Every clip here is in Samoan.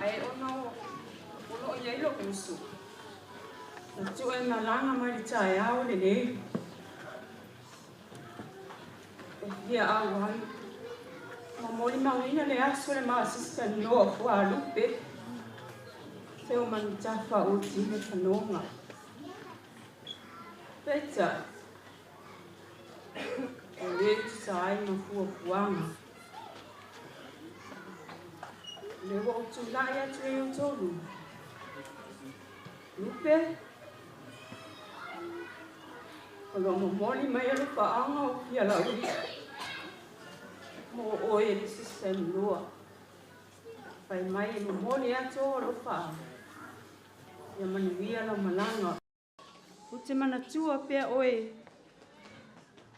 Ae ona o loo i ai lo'u uso na tuu e malaga mai le taeao lenei e fia auai ma molimauina le aso le ma sister Noa Fualupe se o manutafa o tine fanoga. Peitai, e lē tusa ai ma fuafuaga le ua ou tulai atu ai outou luma. Lupe, o loo momoli mai alofaaga o fia lauli mo oe e le sister Noa. Fai mai e momoli atu o alofaaga ia manuia lau malaga. Ou te manatua pea oe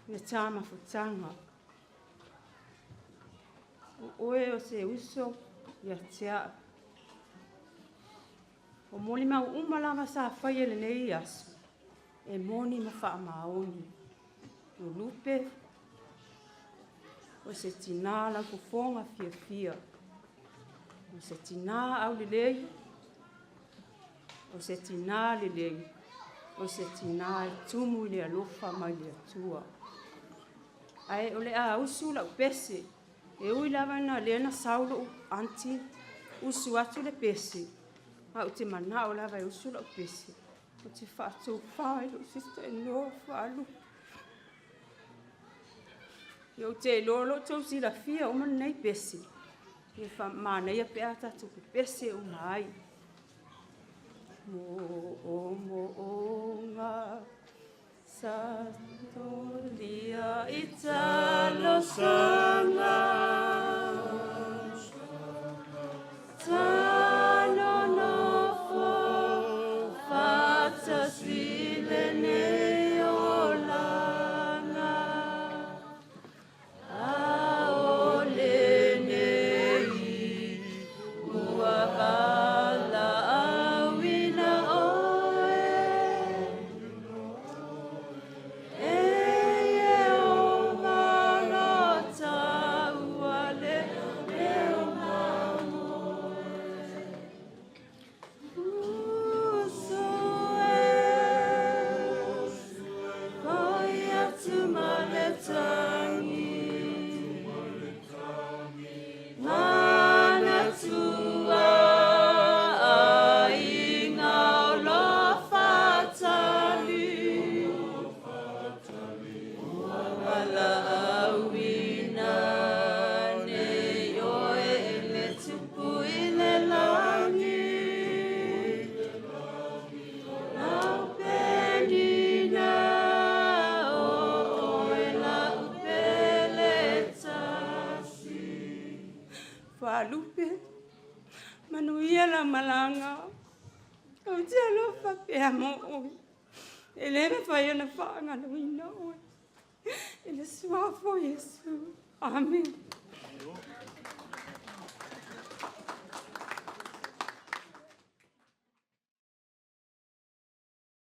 le tā mafutaga. O oe o se uso ia te au. O molimau uma lava sa faia i lenei aso, e moni ma faamaoni. O Lupe, o se tinā laufofoga fiafia. O se tinā aulelei, o se tinā lelei, o se tinā e tumu i le alofa mai le Atua. Ae o le a usu lau pese, e ui lava ina lea na sau lou aunty usu atu le pese, ae ou te manao lava e usu lau pese. Ou te faatofā i lou sister in law Faalupe. Ia ou te iloa o lo o outou silafia uma lenei pese. Ia manaia pe a tatou pepese uma ai. Moomooga sa tolia i talosaga ta nonofo faatasi lenei olaga a o lenei ua valaauina oe e Ieova lo taua leoleo mamoe. Usu e, foi atu ma le tagi, manatua aiga o lo faatali. Ua valaauina nei oe e le Tupu i le lagi. Lau Penina, o oe lau pele tasi. Faalupe, manuia lau malaga. Ou te alofa pea mo oe. E le mafai ona faagaloina oe. I le suafa o Iesu. Amene.